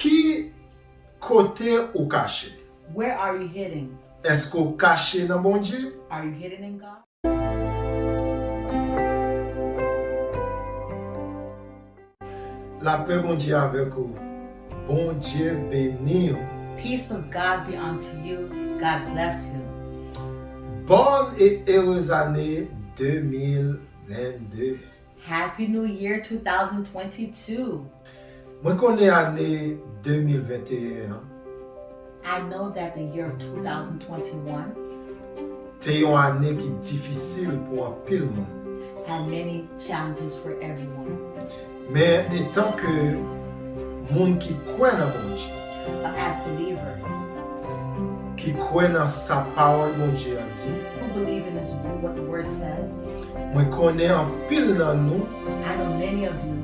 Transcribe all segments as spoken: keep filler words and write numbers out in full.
Ki kote ou kache? Where are you hiding? Èske w kache nan Bondye? Are you hidden in God? Lapè Bondye avèk ou. Bondye beni w. Peace of God be unto you. God bless you. Bonne et heureuse année deux mille vingt-deux. Happy New Year two thousand twenty-two. Mwen konnen ane de mil venteyen an I know that the year of two thousand twenty-one te yon ane ki difisil pou anpil moun. Had many challenges for everyone. Men etanke moun ki kwè nan Bondye, But as believers ki kwè nan sa pawòl Bondye a di, who believe in this, what the word says, mwen konnen anpil nan nou I know many of you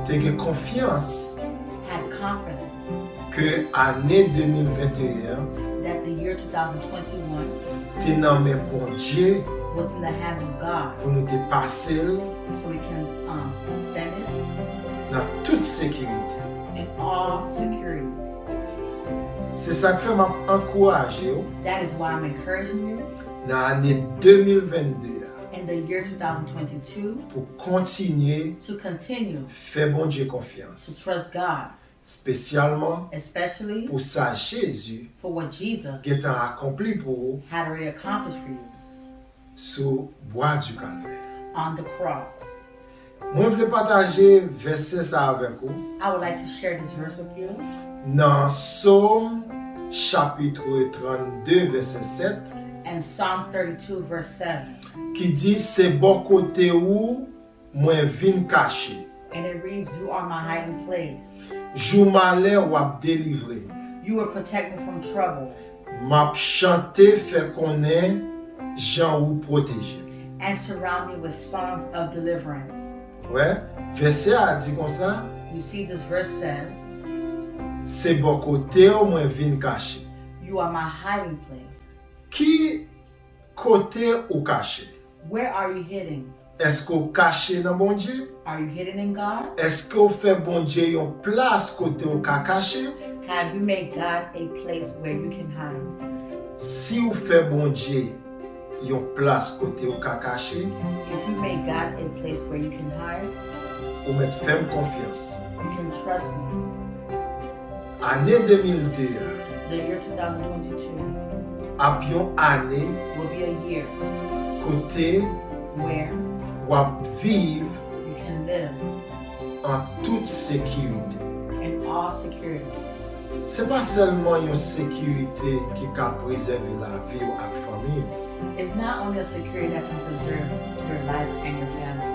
te gen konfyans had confidence ke ane de mil venteyen an that the year two thousand twenty-one te nan men Bondye was in the hands of God pou nou te pase l so we can um, spend it nan tout sekirite. In all securities. Se sa k fè m ap ankouraje w That is why I'm encouraging you nan ane de mil vennde a in the year two thousand twenty-two pou kontinye to continue fè Bondye konfyans, to trust God, espesyalman especially pou sa Jezi for what Jesus gentan akonpli pou ou had already accomplished for you sou bwa di Kalvè. On the cross. Mwen vle pataje vèsè sa avèk ou I would like to share this verse with you. Nan Sòm chapit trannde, vèsè sèt, And Psalm thirty-two, verse seven. Ki di, se bò kote ou mwen vin kache. And it reads, you are my hiding place. Jou malè w ap delivre m. You will protect me from trouble. M ap chante fè konnen jan ou pwoteje m. And surround me with songs of deliverance. Wè, vèsè a di konsa, You see, this verse says, se bò kote w mwen vin kache. You are my hiding place. Ki kote ou kache? Where are you hidden? Èske w kache nan Bondye? Are you hidden in God? Èske w fè Bondye yon plas kote w ka kache? Have you made God a place where you can hide? Si w fè Bondye yon plas kote w ka kache, If you made God a place where you can hide, ou mèt fè m konfyans. You can trust me. Ane de mil de a The year two thousand twenty-two ap yon ane will be a year kote where w ap viv you can live an tout sekirite. In all security. Se pa sèlman yon sekirite ki ka prezève lavi w ak fanmi w. It's not only a security that can preserve your life and your family,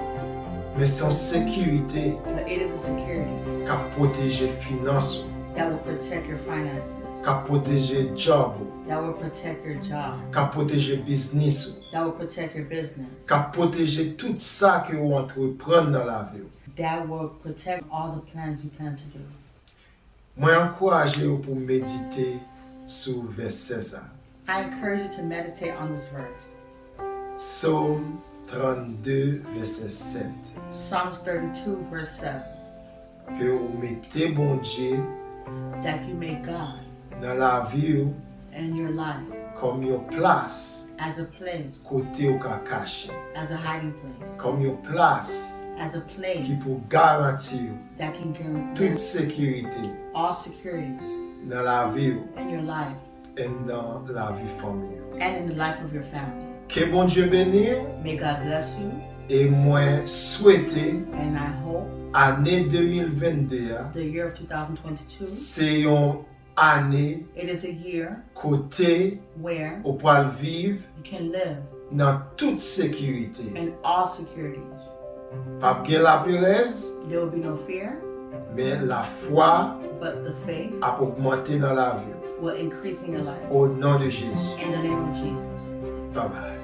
men se yon sekirite but it is a security k ap pwoteje finans ou, that will protect your finances, k ap pwoteje djòb ou, that will protect your job, k ap pwoteje biznis ou, that will protect your business, k ap pwoteje tout sa ke ou antreprann nan lavi w. That will protect all the plans you plan to do. Mwen ankouraje w pou w medite sou vèsè sa. I encourage you to meditate on this verse. Sòm trannde, vèsè sèt. Psalms thirty-two, verse seven. Ke w mete Bondye That you make God nan lavi w in your life kòm yon plas as a place, kote w ka kache, as a hiding place, kòm yon plas as a place ki pou garanti w that can guarantee tout sekirite all securities nan lavi w in your life and nan lavi fanmi w. And in the life of your family. Ke Bondye beni w. May God bless you. E mwen swete And I hope ane de mil vennde a the year of two thousand twenty-two se yon ane it is a year kote where ou pral viv you can live nan tout sekirite. In all securities. P ap gen laperèz, there will be no fear, men lafwa but the faith ap ogmante nan lavi w. Will increase in your life. O non de Jezi. In the name of Jesus. Babay.